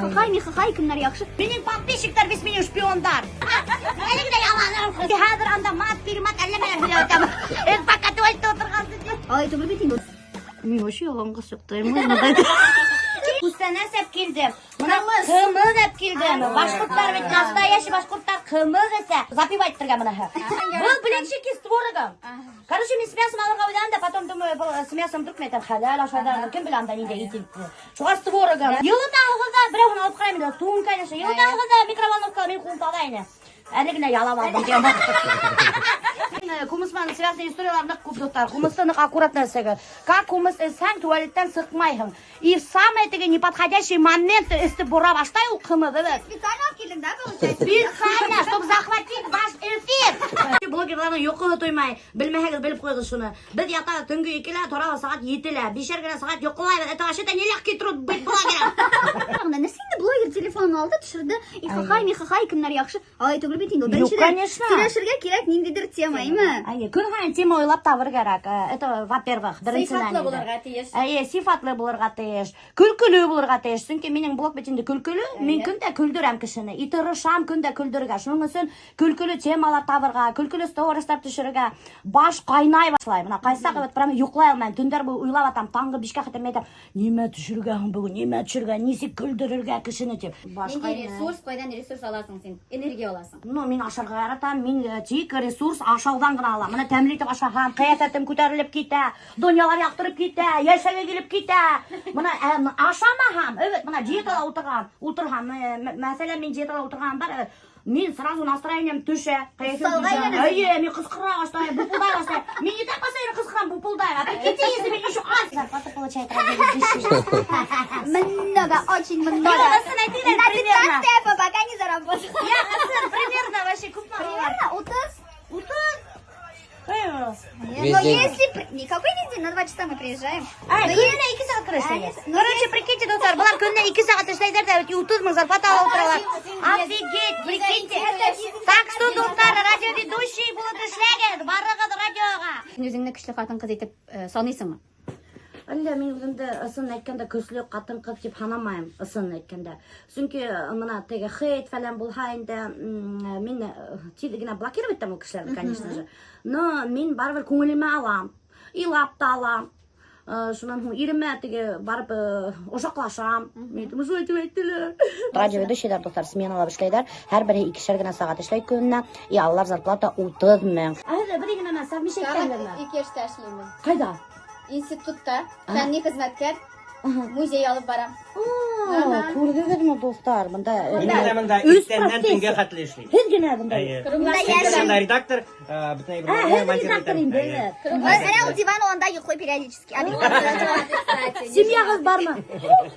Ихахай, михахай, кемдәр яҡшы. Минең подписчиктар бит минең шпиондар. Әле генә ялан. Хәҙер анда мат, перемат әллә нәмәләр һөйләп ятам. Һеҙ пока туалетта ултырғанһың. Алай түгел бит инде. Мин вообще яланғас йоҡлайым. Күстәнәс әп килдем. Бына ҡымыҙ әп килдем. Башҡорттар бит настоящий башҡорттар ҡымыҙ эсә. Запивать итергә быныһы. Был блинчики с творогом. Короче, мин с мясом алырға уйланым да, потом думаю, был с мясом вдруг мин әйтәм, хәләл ашайҙар, кем белә анда ниндәй ит. Шуға с творогом. Йылытағыҙ ҙа, берәүһен алып ҡарайым инде, туң, конечно. Йылытағыҙ ҙа, микроволновкала мин ҡулым таҙа ине. Әле генә ялап алдым. Ҡымыҙ менән связанный историялар ныҡ күп, дуҫтар. Ҡымыҙҙы ныҡ аккуратно эсегеҙ. Как ҡымыҙ эсһәң, туалеттан сыҡмайһың. И в самый теге неподходящий момент эсте бора башлай ул ҡымыҙ, эйе. Специально алып килдең, да, получается? Специально, чтобы захватить ваш эфир. Блогерҙарҙың йоҡоһо туймай. Белмәһәгеҙ, белеп ҡуйығыҙ шуны. Беҙ ята төнгө 2-лә, торабыҙ сәғәт 7-лә. Бишәр генә сәғәт йоҡлайбыҙ. Это вообще-то нелегкий труд быть блогером. Нәрсә инде блогер телефонын алды, төшөрҙө. Ихахай, михахай, кемдәр яҡшы. Алай түгел бит инде. Юҡ, Беренсенән, конечно. Һөйләшергә кәрәк ниндәйҙер тема, әйме? Эйе, көн һайын тема уйлап табыр кәрәк. Это, во-первых, беренсенән Сифатлы инде. булырға тейеш. Эйе, сифатлы булырға тейеш. Көлкөлө булырға тейеш. Сөнки минең блог бит инде көлкөлө. Мин көн дә көлдөрәм кешене. И тырышам көн дә көлдөрөргә. Шуның өсөн көлкөлө темалар табырға, көлкөлө стористар төшөрөргә. Баш ҡайнай башлай. Бына ҡайсаҡ вот прямо йоҡлай алмайым. Төндәр буйы уйлап ятам. Таңғы 5-кә хәтле мин әйтәм, нимә төшөрөргә һуң бөгөн, нимә төшөрөргә, нисек көлдөрөргә кешене тип. Баш Ниндәй ҡайнай. ресурс, ҡайҙан ресурс аласың һин? Энергия аласың. Ну, мин ашарға яратам, мин тик ресурс ашауҙан ғына алам. Бына тәмле итеп ашаһам, ҡиәфәтем күтәрелеп китә, донъялар яҡтырып китә, йәшәге килеп китә. Бына ашамаһам, эйе, бына диетала ултырған, мәҫәлән, мин диетала ултырғаным бар, эйе, мин сразу настроением төшә, ҡәйефем Уҫалға төшә. әйләнәһең. Эйе, мин ҡысҡыра башлайым, бупылдай башлайым. Мин не так постоянно ҡысҡырам, бупылдайым. А прикиньте, если мин еще ас. Зарплату получает радиоведущий. Много, очень много. Юҡ, ысын әйтегеҙ, На примерно. 15 я пока не заработала. Я ысын, примерно вообще күпме алалар? Примерно 30. 30. Но Весь день. если... Никакой не день, на 2 часа мы приезжаем. Ай, Но көнөнә 2 сәғәт кенә эшләйҙәр. Короче, прикиньте, дуҫтар, былар көнөнә 2 сәғәт эшләйҙәр ҙә 30 мең зарплата алып ултыралар. Офигеть, прикиньте. Так что, дуҫтар, радиоведущий булып эшләгеҙ, барығыҙ радиоға. Һин үҙеңде көслө ҡатын-ҡыҙ итеп санайһыңмы? Әллә мин үҙемде ысын әйткәндә көслө ҡатын-ҡыҙ тип һанамайым, ысын әйткәндә. Сөнки бына теге хейт фәлән булһа инде, мин тиҙ генә блокировать итәм ул кешеләрҙе, конечно же. Но мин барыбер күңелемә алам, илап та алам. Шунан һуң иремә теге барып ошаҡлашам. Мин әйтәм, шулай тип әйттеләр. Радиоведущийҙар, дуҫтар, сменалап эшләйҙәр. Һәр береһе икешәр генә сәғәт эшләй көнөнә. И алалар зарплата 30 мең. Ә һеҙ бер нимә совмещать иткәнһегеҙме? Ике эштә эшләйем. Ҡайҙа? Институтта фәнни хеҙмәткәр, музей алып барам. Күрҙегеҙме, дуҫтар? Бында Мин генә бында Үҙ иртәндән профессия. төнгә хәтле эшләйем. Һеҙ генә бында. Эйе. Бында Мин редактор, бөтөн Ә, һеҙ редактор инде. Эйе. Әнә ул диван анда йоҡлай периодически. А мин Семьяғыҙ бармы?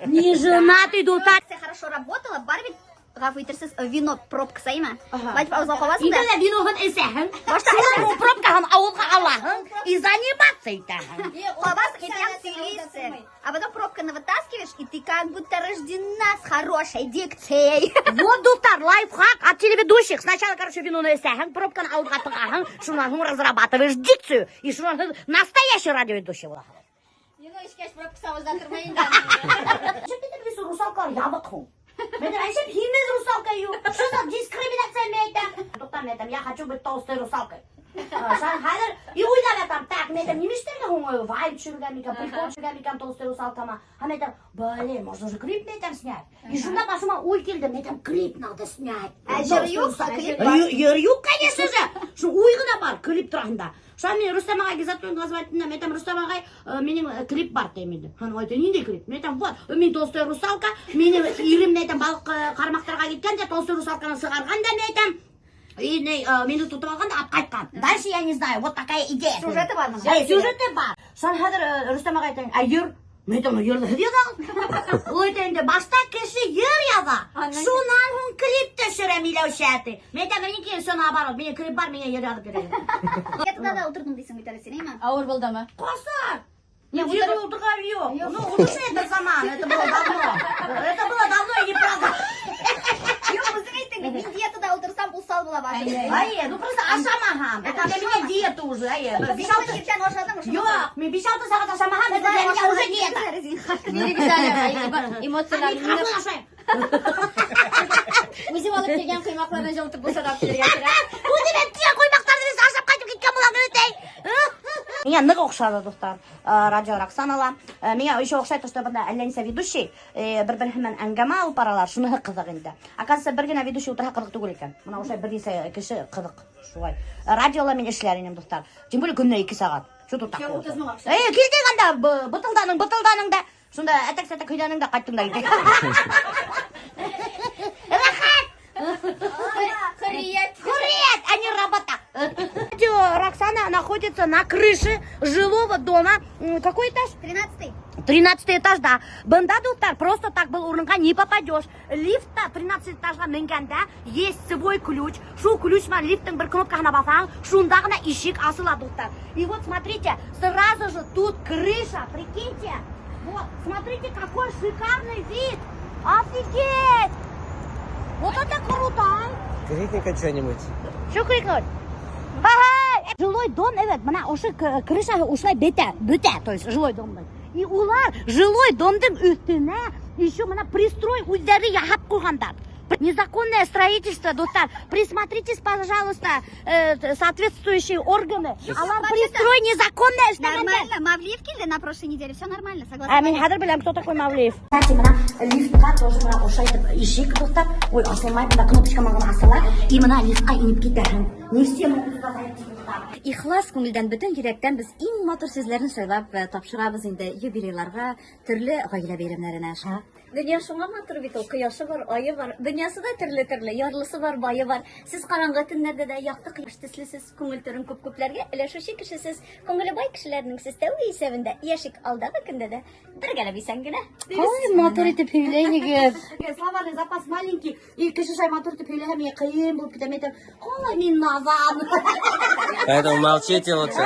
Не женатый, дуҫтар. Хорошо работала, бар бит ғәфү итерһегеҙ, вино пробкасы әйме? Байтып ауыҙға ҡабасың да. Инде лә виноһын эсәһең, Башта шуның ул пробкаһын ауыҙға алаһың и заниматься итәһең. Ҡабасың и прям һөйләйһең. А потом пробканы вытаскиваешь, и ты как будто рождена с хорошей дикцией. Вот, дуҫтар, лайфхак от телеведущих. Сначала, короче, виноны эсәһең, пробканы ауыҙға тығаһың, шунан һуң разрабатываешь дикцию, и шунан һуң настоящий радиоведущий булаһың. Вино эскәс пробкасы ауыҙҙа тормай инде. Нисек бит русалкалар ябыҡ һуң? Мин әйтәм, һимеҙ русалка юҡ. Что за дискриминация, мин әйтәм. Туҡта, мин әйтәм, я хочу быть толстой русалкой. Хәҙер и уйлап ятам, так, мин әйтәм, нимә эшләргә һуң, вайн төшөрөргә микән, прикол төшөрөргә микән толстой русалкама. Һәм әйтәм, блин, можно же клип, мин әйтәм, снять. И шунда башыма уй килде, мин әйтәм, клип надо снять. Ә йыр юҡ, клип бар. Йыр юҡ, конечно же. Шул уй ғына бар клип тураһында. Шунан мин Рөстәм ағай Ғиззәтуллинға звонить иттем, әйтәм, Рөстәм ағай, минең клип бар тием инде. Һәм әйтә, ниндәй клип? Мин әйтәм, вот, мин толстой русалка, мине ирем, мин әйтәм, балыҡ ҡармаҡтарға киткән дә, толстой русалканы сығарған да, мин әйтәм, и не, мине тотоп алған да алып ҡайтҡан. Дальше я не знаю, вот такая идея. Сюжеты бармы? Әй, сюжеты бар. Шунан хәҙер Рөстәм ағай әйтә, ә йыр? Мин әйтәм, йырҙы һеҙ яҙағыҙ. Ул әйтә инде, башта кеше йыр яҙа. Шунан һуң клип төшөрә Миләүшә ти. Мин әйтәм, минеке все наоборот, минең клип бар, миңә йыр яҙып бирә. Диетала ла ултырҙың тиһең бит әле һин, әйме? Ауыр булдымы? Ҡасан? Не, Диета ултырған юҡ. Ну, уже это заман, это было давно. Это было давно и неправда. Юҡ, үҙең әйттең бит, мин диетала ултырһам, уҫал була башлайым. Эйе, ну просто ашамаһам. Это для меня диета уже, эйе. 5-6 Иртән ашаның ошо. Юҡ, мин 5-6 сәғәт ашамаһам, это для меня уже диета. Бирегеҙ әле эмоциялар Мин ҡапыл ашайым. Үҙем алып килгән ҡоймаҡтарҙы йылытып булһа ла алып килергә кәрәк. Үҙем әпкилгән ҡоймаҡтарҙы беҙ ашап ҡайтып киткән булам бит. Миңә ныҡ оҡшаны, дуҫтар, Радио Роксанала. Миңә еще оҡшай, то, что бында әллә нисә ведущий бер-береһе менән әңгәмә алып баралар. Шуныһы ҡыҙыҡ инде. Оказывается, бер генә ведущий ултырһа ҡыҙыҡ түгел икән. Бына ошолай бер нисә кеше ҡыҙыҡ. Шулай. Радиола мин эшләр инем, дуҫтар. Тем более көнөнә 2 сәғәт. Что тут такого? Эй, килдең анда, бытылданың, бытылданың да. Шунда әтәк-сәтәк һөйләнең дә ҡайттың да киттең. Рәхәт! Хөрриәт. Хөрриәт, а не работа. Радио Роксана находится на крыше жилого дома. Какой этаж? 13-й. 13 этаж, да. Бында, дуҫтар, просто так был урынға не попадешь. Лифтта 13 этажға менгәндә есть свой ключ. Шул ключ менән лифттың бер кнопкаһына баҫаң, шунда ғына ишек асыла, дуҫтар. И вот смотрите, сразу же тут крыша, прикиньте. Вот, смотрите, какой шикарный вид. Офигеть! Вот это круто, а! Крикни-ка что-нибудь. Что крикнуть? Ай! Жилой дом, эйе, бына ошо крыша ошолай бөтә, бөтә, то есть жилой домдың. И улар жилой домдың өҫтөнә еще бына пристрой үҙҙәре яһап ҡуйғандар. Незаконное строительство, дуҫтар. Присмотритесь, пожалуйста, соответствующие органы. Улар пристрой незаконное эшләгәндәр. Нормально. Мавлиев килде на прошлой неделе. Все нормально, согласна. Ә мин хәҙер беләм, кто такой Мавлиев. Кстати, бына лифтҡа тоже бына ошолай итеп ишек, дуҫтар. Ой, асылмай, бында кнопочка менән генә асыла. И бына лифтҡа инеп китәһең. Не все могут туда зайти, дуҫтар. Ихлас күңелдән, бөтөн йөрәктән без иң матур сүзләрен сайлап тапшырабыз инде юбилейларга, төрле гаилә бәйрәмнәренә. Дөнья шуңа матур бит ул, кояшы бар, ае бар, дөньясы да төрле-төрле, ярлысы бар, бае бар. Сез караңгы төннәрдә дә якты кояш төслесез, күңел түрен күп-күпләргә өләшүче кешесез, күңеле бай кешеләрнең сез тәүге исәбендә, яшик алдагы көндә дә бергәләп исән генә. Ой, матур итеп һөйләй егет. Словарный запас маленький. И кеше шулай матур итеп һөйләһә, миңә ҡыйын булып китә. Мин әйтәм, ой, мин наҙан. Поэтому молчите лучше.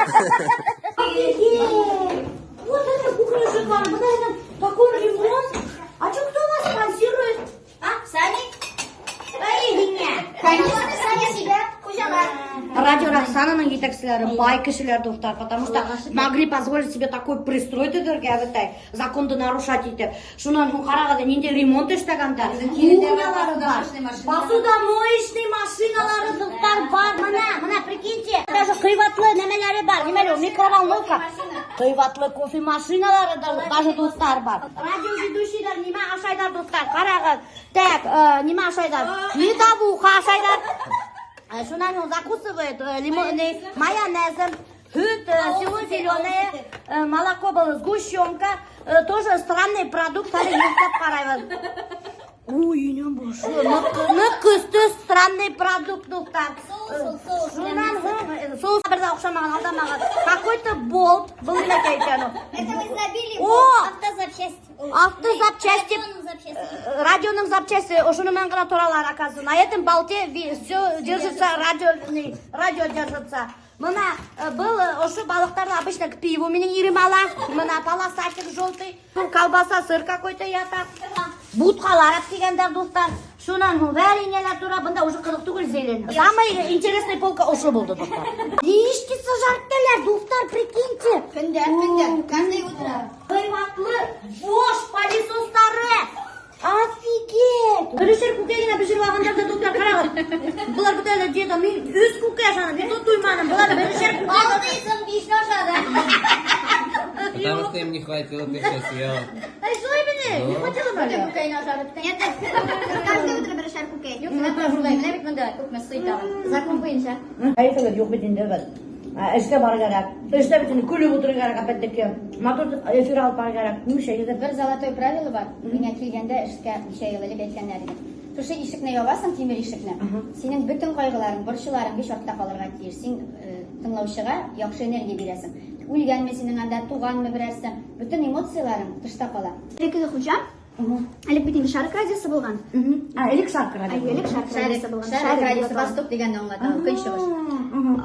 Офигеть! Вот это кухня шикарная. Бына это такой ремонт. А что, кто вас спонсирует? А, сами? Эй, меня. Конечно, сами себя. Хужалар. Радио Роксананың етәкселәре бай кешеләр, дуҫтар, потому что могли позволить себе такой пристрой төҙөргә бит, законды нарушать итеп. Шунан һуң ҡарағыҙ, ниндәй ремонт эшләгәндәр. Кухнялары бар. Посудомоечный машиналары, дуҫтар, бар. Бына, бына, прикиньте, даже ҡыйбатлы нәмәләре бар. Нимә ул, микроволновка. Ҡыйбатлы кофе машиналары да даже, дуҫтар, бар. Радиоведущийҙар нимә ашайҙар, дуҫтар, ҡарағыҙ. Так, нимә ашайҙар? Медовуха ашайҙар. Шунан һуң закусывает лимонный майонезом, һөт, село зеленое, молоко было, сгущенка, тоже странный продукт, әле йоҡлап ҡарайбыҙ. Ой, инәм башы, ныҡ көслө странный продукт, дуҫтар. Соус, соус. Шунан һуң соус бер ҙә оҡшамаған, алдамағыҙ. Какой-то болт, был нимәкәй икән ул? Это мы забили О! автозапчасти. Автозапчасти. Радионың запчасти. Радионың запчасти ошоно менән генә торалар, оказывается. На этом болте все держится, радио, не, радио держится. Бына был ошо балыҡтарҙы обычно к пиву минең ирем ала. Бына полосатик желтый, был колбаса, сыр какой-то ята. Бутҡалар алып килгәндәр, дуҫтар. Шунан һуң вареньелар тора, бында уже ҡыҙыҡ түгел зелень. Самый интересный полка ошо булды, дуҫтар. Яичница жарттылар, дуҫтар, прикиньте. Көндә, көндә, каждое утро. Ҡыйбатлы Bosch пылесостары. Офигеть! Берешәр күкәй генә бешереп алғандар ҙа, дуҫтар, ҡарағыҙ. Былар бөтә лә диета. Мин өс күкәй ашаным, мин тут туйманым. Былар берешәр күкәй. Алдыйсың, бишне ашады. Потому что им не хватило, ты все съела. Эй, шулаймы ни? Не хватило мы? Күкәйне ашады. Нет, каждое утро берешәр күкәй. Юҡ, менә шулай, менә бит монда күпме сый тағы. Закон буйынса. Кәйефегеҙ юҡ бит инде беҙ. Эшкә барыр кәрәк. Эштә бит инде көлөп ултырыр кәрәк, опять-таки. Матур эфир алып барыр кәрәк. Нимә егет? Бер золотой правило бар. Миңә килгәндә эшкә нисә йыл элек әйткәннәр иде. Шушы ишекне ябасың, тимер ишекне. Синең бөтен ҡайғыларың, борсоларың биш артта ҡалырға тейеш. Син тыңлаусыға яҡшы энергия бирәсең. Үлгәнме синең анда, туғанмы берәрсе, бөтен эмоцияларың тышта ҡала. Элеккеге хужа. Элек бит инде Шарык радиосы булған. А, элек Шарык радио. Әйе, элек Шарык радиосы булған. Шарык радиосы дип атала. Восток дигәнне аңлата, ул, көнчыгыш.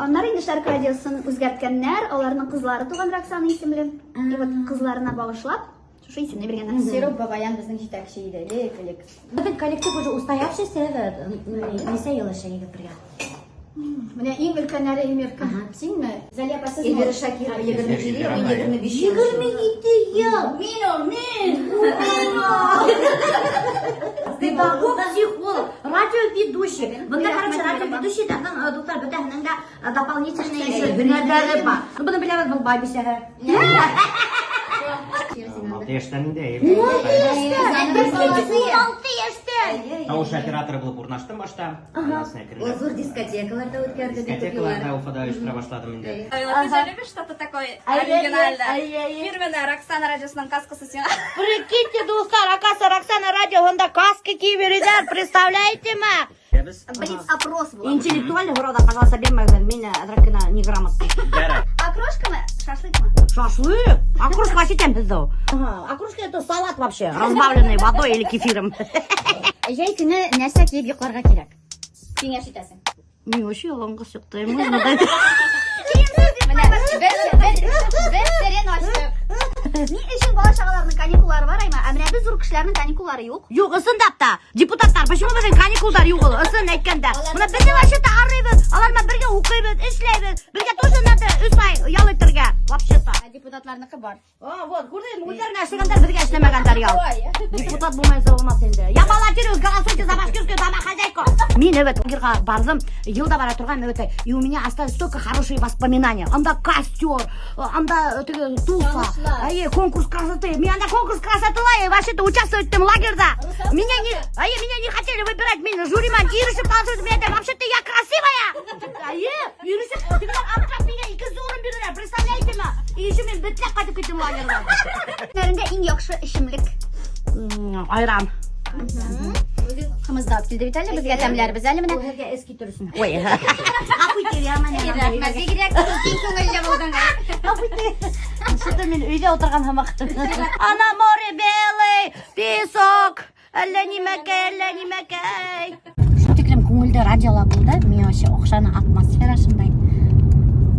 Аннары инде Шарык радиосын үзгәрткәннәр, аларның кызлары туган Роксана исемле. И вот кызларына багышлап, шушы исемне биргәннәр. Серов Бабаян безнең җитәкче иде, элек, элек. Беҙҙең коллектив уже устоявшийся, нисә йыл эшләйбеҙ бергә? Менә иң өлкәннәре Эльмирка. Синме? Залия апа, сезме? Эльвира Шакирова 27 йыл, мин 25 йыл. 27 йыл! Мин ул, мин! Мин ул! Радиоведущий. Бында, короче, радиоведущийҙарҙың, дуҫтар, бөтәһенең дә дополнительный еще һөнәрҙәре бар. Ну, быны беләбеҙ, был бай бисәһе. 16 йәштән инде. 16 йәштән. Тауыш операторы булып урынлаштым башта. Аннан соң әкренләп Ҙур дискотекаларҙа үткәрҙе. Дискотекаларҙа Уфала ойоштора башланым инде. Ты же любишь что-то такое оригинальное? Фирменная Роксана радиосының каскаһы һиңә. Прикиньте, дуҫтар, оказывается, Роксана радиоһында каска кейеп йөрөйҙәр, представляете ме? Беҙ Блиц-опрос был. Интеллектуальный һорауҙар, пожалуйста, бирмәгеҙ, мин әҙерәк кенә неграмотный. Ярай. Окрошкамы, шашлыкмы? Шашлык? Окрошка вообще тәмһеҙ ул. Окрошка — это салат вообще, разбавленный водой или кефиром. Йәй көнө нәрсә кейеп йоҡларға кәрәк? Кәңәш итәһең. Мин вообще яланғас йоҡлайым. Можно, да? Менә бер серен астыҡ. Ни өсөн бала-сағаларҙың каникулары бар, әммә, ә менә беҙ ҙур кешеләрҙең каникулары юҡ. Юҡ, ысынлап та. Депутаттар, почему беҙҙең каникулдар юҡ ул? Ысын әйткәндә. Бына беҙ вообще-то арыйбыҙ, алар менән бергә уҡыйбыҙ, эшләйбеҙ. Беҙгә тоже надо 3 ай ял итергә, вообще-то. Ә депутаттарҙыҡы бар. А, вот, күрҙеңме, үҙҙәренә эшләгәндәр, беҙгә эшләмәгәндәр ял. Депутат булмайынса булмаҫ инде. Я баллотируюсь, голосуйте за башкирскую домохозяйку. Мин эбет лагерға барҙым, йыл да бара торған эбет, и у меня остались столько хорошие воспоминания. Анда костер, анда теге туса, әйе, конкурс красоты. Мин анда конкурс красотыла, вообще-то участвовать иттем лагерҙа. Меня не хотели выбирать, мин жюри менән ирешеп танышып, мин әйтәм, вообще-то я красивая. Әйе, ирешеп, тегеләр аптырап миңә икенсе урын бирҙеләр, представляете ме? И еще мин бөтләп ҡайтып киттем лагерҙан. Көннәрендә иң яҡшы эсемлек. Айран. Үҙең ҡымыҙ ҙа алып килде бит әле, беҙгә тәмләрбеҙ әле менә. Һеҙгә эс китер өсөн. Ой. Ғәфү итегеҙ, яман. Рәхмәт, бигерәк киң күңелле булдың. Что-то мин өйҙә ултырған һымаҡ. А на море белый песок. Әллә нимәкәй, әллә нимәкәй. Шул тиклем күңелле радиола булды. Миңә вообще оҡшаны атмосфера шундай.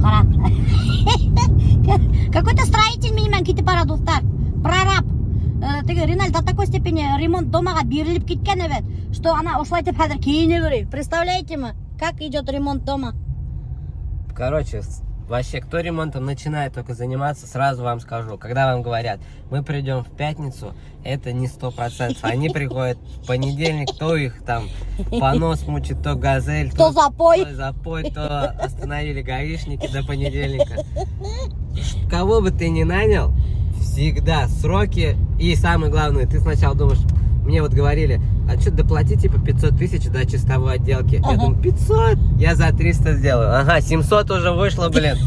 Ҡара. Какой-то строитель минең менән китеп бара, дуҫтар. Прораб. Теге Риналь до такой степени ремонт домаға бирелеп киткән бит, что ана ошолай итеп хәҙер кейенеп йөрөй. Представляете ме, как идет ремонт дома? Короче, вообще, кто ремонтом начинает только заниматься, сразу вам скажу. Когда вам говорят, мы придем в пятницу, это не 100%. Они приходят в понедельник, то их там понос мучит, то газель, То запой. то запой, то остановили гаишники до понедельника. Кого бы ты ни нанял, всегда сроки. И самое главное, ты сначала думаешь, мне вот говорили, а что доплати типа 500 тысяч до чистовой отделки. Я думаю, 500? Я за 300 сделаю. Ага, 700 уже вышло, блин.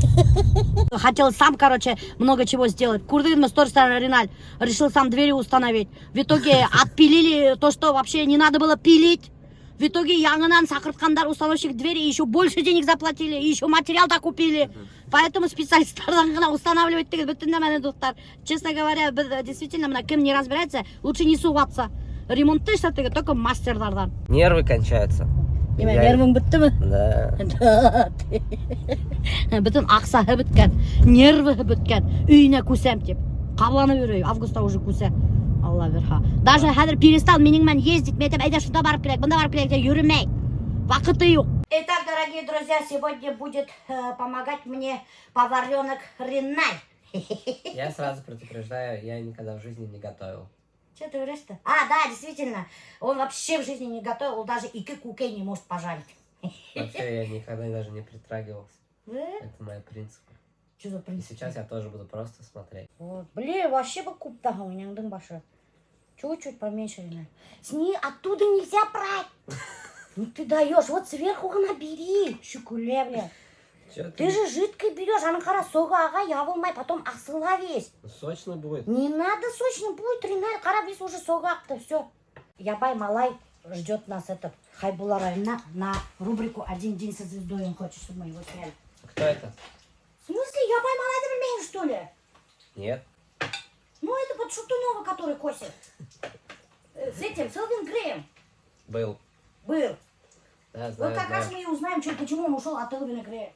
Хотел сам, короче, много чего сделать. Күрҙегеҙме сторис Риналь решил сам двери установить. В итоге отпилили то, что вообще не надо было пилить. В итоге яңынан саҡыртҡандар установщик двери, еще больше денег заплатили, и еще материал докупили. Поэтому специалисттарҙан ғына устанавливать тигән бөтөн нәмәне, дуҫтар. Честно говоря, беҙ действительно бына кем не разбирается, лучше не суваться. Ремонтты эшләтергә только мастерҙарҙан. Нервы кончаются. Нимә, нервың бөттөмө? Да. Бөтөн аҡсаһы бөткән, нервыһы бөткән, өйөнә күсәм тип. Ҡабаланып йөрөй, августа уже күсә. Алла бирһә. Даже хәҙер перестал минең менән ездить, мин әйтәм, әйҙә шунда барып киләйек, бында барып киләйек тип йөрөмәй. Ваҡыты юҡ. Итак, дорогие друзья, сегодня будет помогать мне поваренок Риналь. Я сразу предупреждаю, я никогда в жизни не готовил. Че ты врешь-то? А, да, действительно, он вообще в жизни не готовил, он даже ике күкәй не может пожарить. Вообще я никогда даже не притрагивался. Э? Это мои принципы. Что за И принцип? сейчас я тоже буду просто смотреть. Вот, блин, вообще бы күп тағы уйнаңдың башы. Чуть-чуть поменьше, Риналь. С ней оттуда нельзя брать. Ну ты даешь, вот сверху набери. Шөкөлә, бля. Че Ты же жидкой берешь, ана ҡара согы аға ябылмай, потом аҫыла весь. Ну, сочно будет. Не надо сочно будет, Риналь, ҡара весь уже согы аҡты, все. Ябай малай ждет нас этот Хайбулла районына на рубрику «Один день со звездой». Он хочет, чтобы мы его сняли. Кто это? В смысле, ябай малайҙы белмәйһең, что ли? Нет. Ну, это под Шатунова, который косит. С этим, с Элвин Греем Был. был. Да, Вот знаю, как раз знаю. мы и узнаем, что, почему он ушел от Элвина Грея.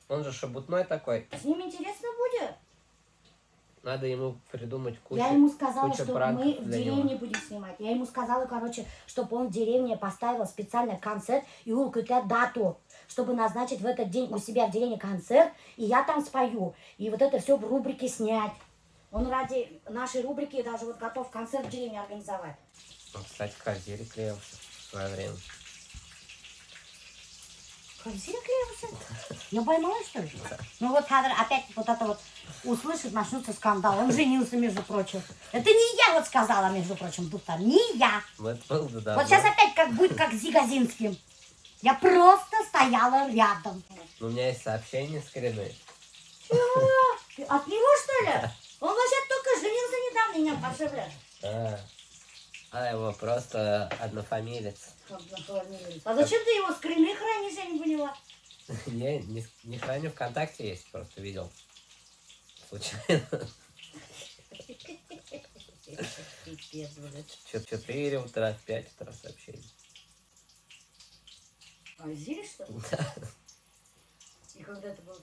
Он же шебутной такой. С ним интересно будет. Надо ему придумать кучу Я ему сказала, кучу что пранков мы в для деревне него. будем снимать. Я ему сказала, короче, чтобы он в деревне поставил специально концерт и ул көтә дату, чтобы назначить в этот день у себя в деревне концерт, и я там спою. И вот это все в рубрике снять. Он ради нашей рубрики даже вот готов концерт в деревне организовать. Он, кстати, к квартире клеился в свое время. Как клеился? Я поймала, что ли? Ну вот хәҙер опять вот это вот услышит, начнутся скандал. Он женился, между прочим. Это не я вот сказала, между прочим, дуҫтар. Не я. Вот был бы давно. Вот сейчас опять как будет, как с Зигазинским. Я просто стояла рядом. Ну, у меня есть сообщение с Кариной. Ты от него, что ли? Он вообще только женился недавно, меня пошибли. А его просто однофамилец. А зачем ты его скрины хранишь, я не поняла. Не храню, ВКонтакте есть, просто видел. Случайно. Пипец, блядь. 4 утра, 5 утра сообщение. А Зири, что ли? И когда это было?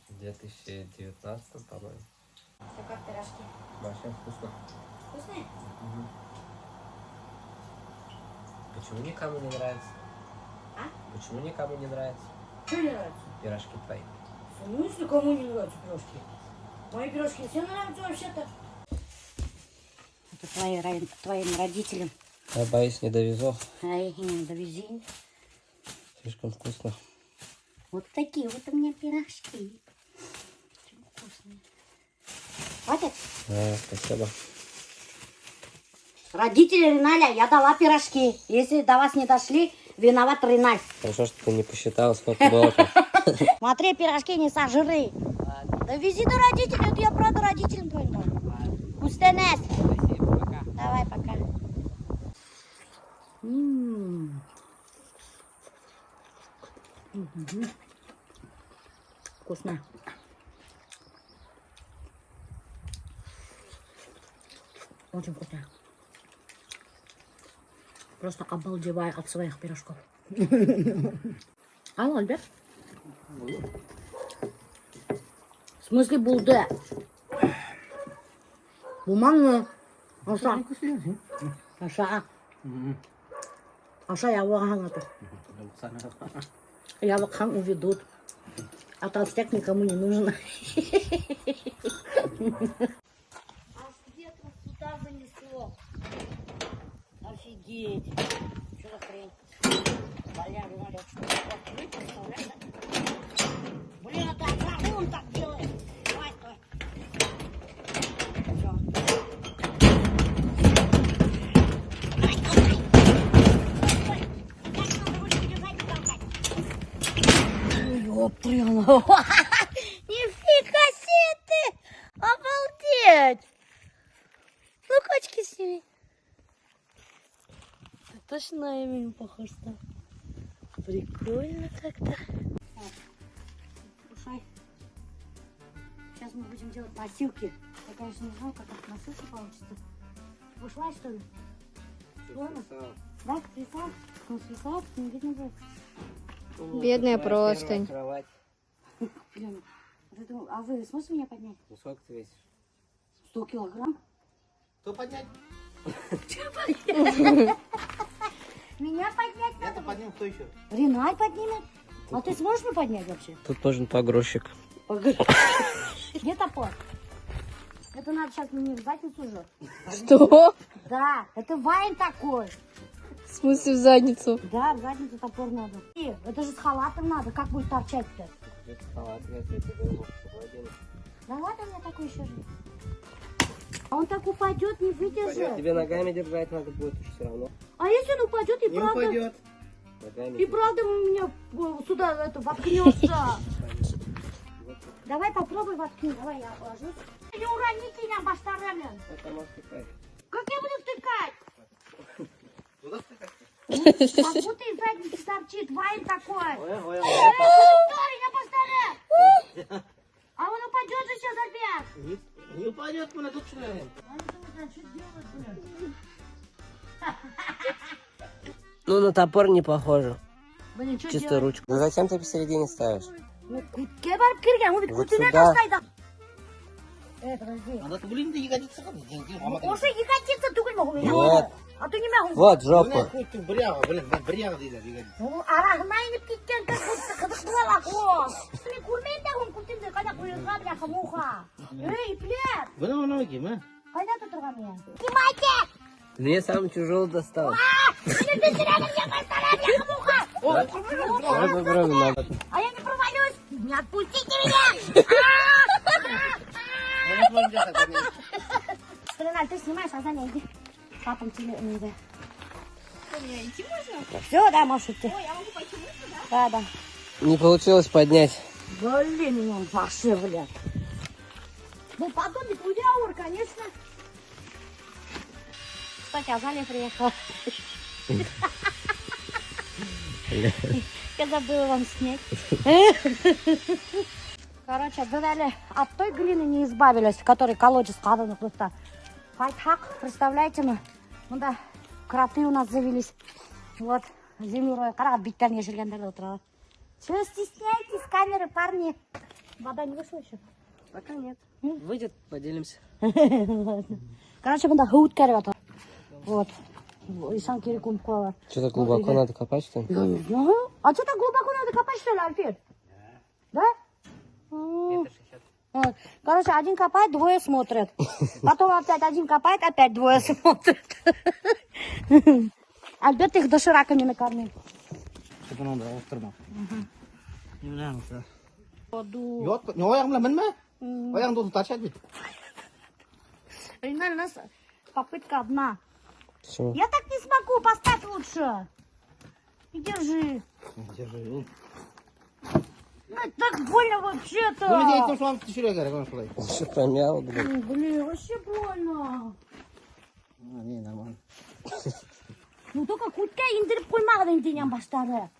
В 2019, по-моему. Что, как пирожки? Вообще вкусно. Вкусные? Почему никому не нравится? А? Почему никому не нравится? Что не нравится? Пирожки твои. В смысле, кому не нравятся пирожки? Мои пирожки всем нравятся вообще-то. Это твоим родителям. Я боюсь, не довезу. Ай, не довези. Слишком вкусно. Вот такие вот у меня пирожки. Очень вкусные. Хватит? Да, спасибо. Родители Риналя, я дала пирожки. Если до вас не дошли, виноват Риналь. Хорошо, что ты не посчитала, сколько было там. Смотри, пирожки не сожри. Довези до родителей, это я правда родителям твоим дам. Күстәнәс. Спасибо, пока. Давай, пока. М. Мгм. Вкусно. Очень вкусно. Просто обалдеваю от своих пирожков. Алло, Альберт? В смысле булды? Булманы. Аша. Аша. Аша ябыҡһаң это. Ябыҡһаң уведут. А толстяк никому не нужен. Аж ветром сюда занесло. Офигеть. Что за хрень? Бля, Риналь, открыть, представляешь, да? Блин, это он так делает. Давай, стой. Всё. Давай, толкай. Стой, стой. Как надо ручку держать и толкать? Ой, ёптряна. Нифига себе ты! Обалдеть! Ну-ка, очки сними. Ты точно на Эмилю похож стал. Прикольно как-то. Ушай. Сейчас мы будем делать носилки. Я, конечно, не знаю, как это носилки получится. Ушла, что ли? Ладно. Да, свисает? Ну, свисает, не видно будет. Бедная простынь. Кровать. Блин, вот это, а вы сможете меня поднять? Ну сколько ты весишь? 100 килограмм? Кто поднять? Меня поднять Я-то надо? подниму, кто еще? Риналь поднимет. А ты сможешь меня поднять вообще? Тут нужен погрузчик. Где топор? Это надо сейчас мне в задницу же. Что? Да, это вайн такой. В смысле в задницу? Да, в задницу топор надо. И, это же с халатом надо, как будет торчать-то? Где-то халат, я тебе думал, с собой одену. Да ладно, у меня такой еще же. А он так упадет, не выдержит. Тебе ногами держать надо будет уж все равно. А если он упадет и Не правда... упадет. Ногами. И правда у меня сюда это воткнется. Давай попробуй воткни. Давай я положусь. Не уроните меня, баштарами. Это может тыкать. Как я буду втыкать? Куда втыкать? Как будто из задницы торчит. Вайн такой. Ой, ой, ой. Стой, меня баштары. А он упадет же сейчас опять. Не упадет, мы на тут что ли? А я думаю, что делать, блин? Ну, на топор не похоже. Блин, что Чисто делать? ручку. Ну зачем ты посередине ставишь? Ну, күткә барып кергән, ул бит Вот күтенә сюда. ташлай. Подожди. Анда блин, да ягодица. Ошо ягодица түгелме ул? Нет. А то нимә ул? Вот жопа. Бер яғы, блин, бер яғы тиҙәр, ягодица. Ул араһына инеп киткән, как будто ҡыҙыҡ була ла. Мин күрмәйем дә уның күтенде ҡайҙа ҡуйырға, бляха, муха. Эй, ипләп. Бына бына кем, а? Ҡайҙа тоторға миңә? Снимайте! Мне сам чужого достал. Мине төшөрәләр, я баштара, бляха, муха. Давай попробуем надо. А я не провалюсь! Не отпустите меня! Риналь, ты снимаешь, а Заня, иди. Папам тебе не да. Мне идти можно? Все, да, можешь идти. Ой, я могу пойти мыться, да? Да, да. Не получилось поднять. Блин, он вообще, блядь. Ну, потом ведь удяур, конечно. Кстати, Азалия приехала. Я забыла вам снять. Короче, беҙ от той глины не избавились, который колодец ҡаҙыныҡ, дуҫтар. Ҡайтһаҡ, представляете мы? Бында кроты у нас завелись. Вот, землю роют. Ҡарағыҙ, биттәрен йәшергәндәр ҙә ултыралар. Чего стесняетесь камеры, парни? Вода не вышла еще? Пока нет. Выйдет, поделимся. Короче, бында һыу үткәреп ята. Вот. Ишан кире күмеп ҡуялар. Что-то глубоко надо копать, что ли? Я не знаю. А что так глубоко надо копать, что ли, Альфир? Да? Вот. Короче, один копает, двое смотрят. Потом опять один копает, опять двое смотрят. Альберт их дошираками накормил. Ултырма. Юҡ, ни аяғың менән менмә. Аяғың должен торчать бит. Риналь, у нас попытка одна. Почему? Я так не смогу, поставь лучше. И держи. Держи. Ну, это так больно вообще-то. Ну, мин әйттем, шунан төшөрөргә кәрәк, ана шулай. Еще помял, блин. Блин, вообще больно. Не, нормально. Ну, только күткә индереп ҡуймағыҙ инде баштары.